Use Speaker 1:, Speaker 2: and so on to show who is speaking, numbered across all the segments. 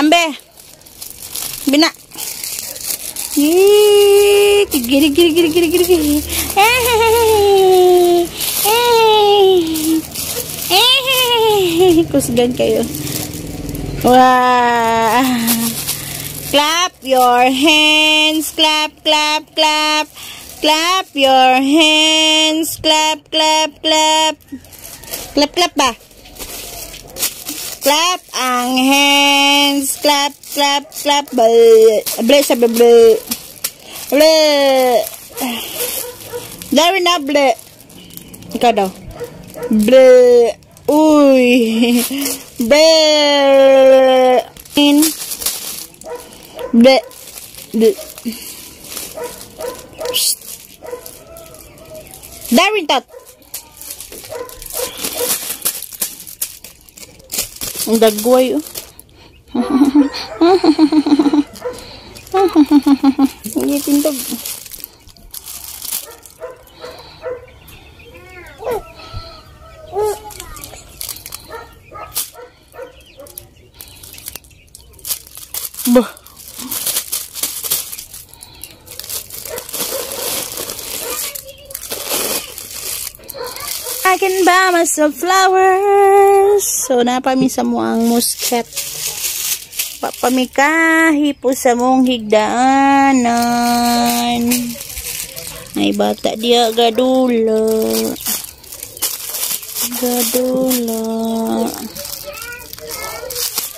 Speaker 1: Ambe. Bina. Yee, giri giri giri giri giri giri. Eh, eh, eh. Kusgan kayo. Wow. Clap your hands, clap, clap, clap. Clap your hands, clap, clap, clap. Clap, clap ba? Clap ang hands, clap, clap, clap. Ble, sabi ble. Ble. Dari na ble. Ikaw daw. Ble. Uy. Ble. In. Ble. Ble. Darwin tot. Ang dagway oh. Hindi tindog. Bah. I can buy myself flowers. So, napami sa mo ang musket. Papamikahi po sa mong higdaanan. Ay, bata diya gadula. Gadula.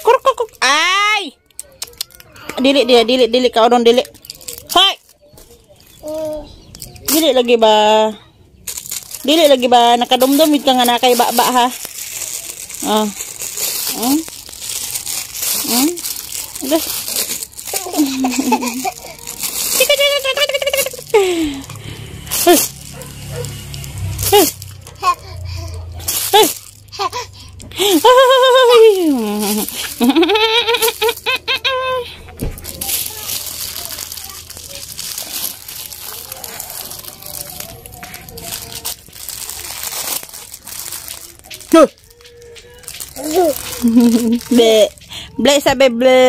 Speaker 1: Kurukuk. Ay! Dili dia, dili, dili ka odong dili. Hoy! Dili lagi ba? Dili lagi ba? Nakadumdum ka nga na kay baba ha. Ah. Hmm? Hmm? Hey. Hey. Ble. Ble sabi ble.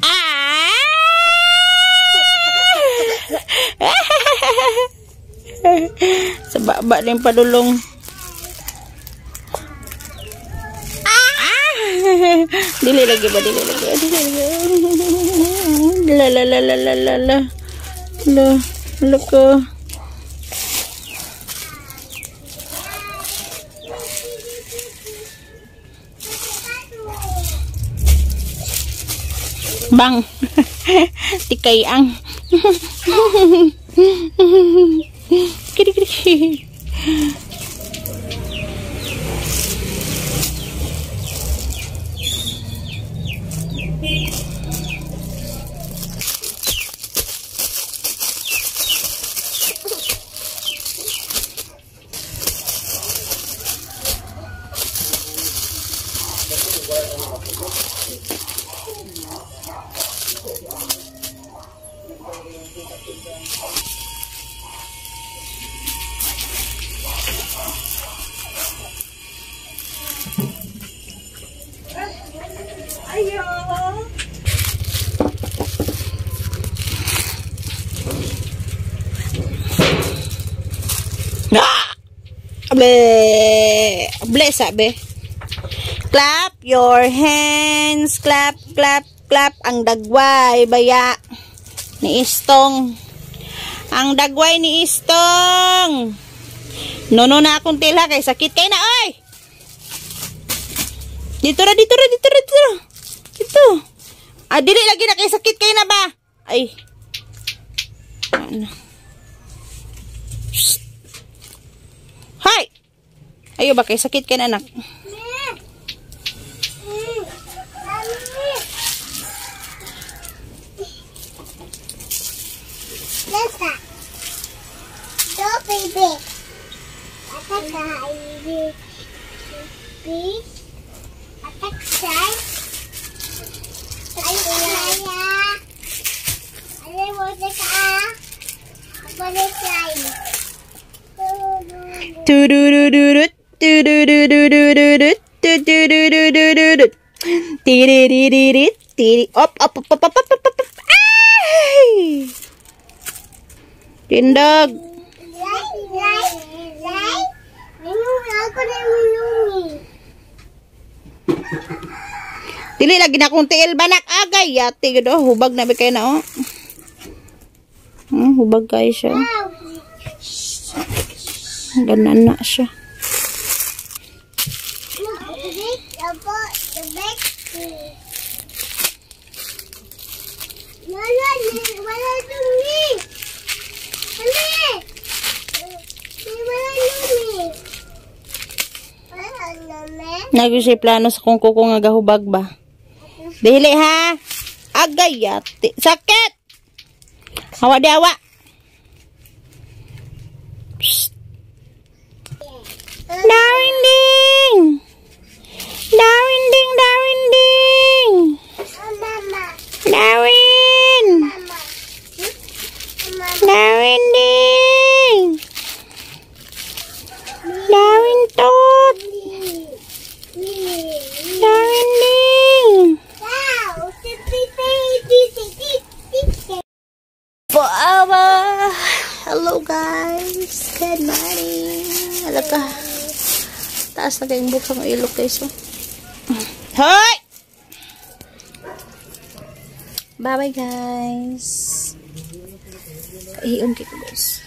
Speaker 1: Ah! Sa baba din padulong. Ah! Dili lagi ba? Dili lagi. Dili lagi. La la la la la la la. La. La ko. Bang. Tikay ang. Kiri kiri. Ble, ble sabi. Clap your hands, clap, clap, clap. Ang dagway baya ni Istong. Ang dagway ni Istong. Nono na akong tila kay sakit kay na oy. Dito ra, dito ra, dito ra, dito ra. Dito. Ah, dili lagi na kay sakit kay na ba? Ay. Ano? Hi. Ayo ba kay sakit kay na anak?
Speaker 2: Do baby.
Speaker 1: Do do do do do do do do do do do do do do do do. Tiri-ri-ri-ri. Tiri. Op, op, op, op, op, op, op, op. Ay! Tindog.
Speaker 2: Lay, lay, lay. Minumi ako na minumi.
Speaker 1: Dili lagi na akong tiil banak agay. Yati gud oh, hubag na ba kayo na oh. Hubag kayo siya. Ganan na siya.
Speaker 2: Big about the big. Wala, wala lumi. Wala. Wala lumi. Wala lumi.
Speaker 1: Nagyo siya plano sa kung kuko nga gahubag ba. Dili ha. Agay yati. Sakit! Hawa di hawa. Psst. Darwin ding! Darwin ding, Darwin ding!
Speaker 2: Mama.
Speaker 1: Darwin!
Speaker 2: Mama. Mama.
Speaker 1: Darwin ding! Darwin tot! Darwin ding!
Speaker 2: Wow.
Speaker 1: Forever! Hello guys! Good morning! Hala ka. Taas na kayong buksan ng ilok, guys. Oh. Hoy! Bye-bye, guys. Kahiyon kito, guys.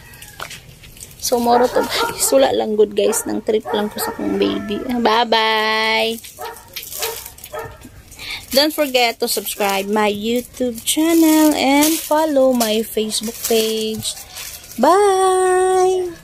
Speaker 1: So, moro to, guys. Wala lang good, guys. Nang trip lang ko sa akong baby. Bye-bye! Don't forget to subscribe my YouTube channel and follow my Facebook page. Bye!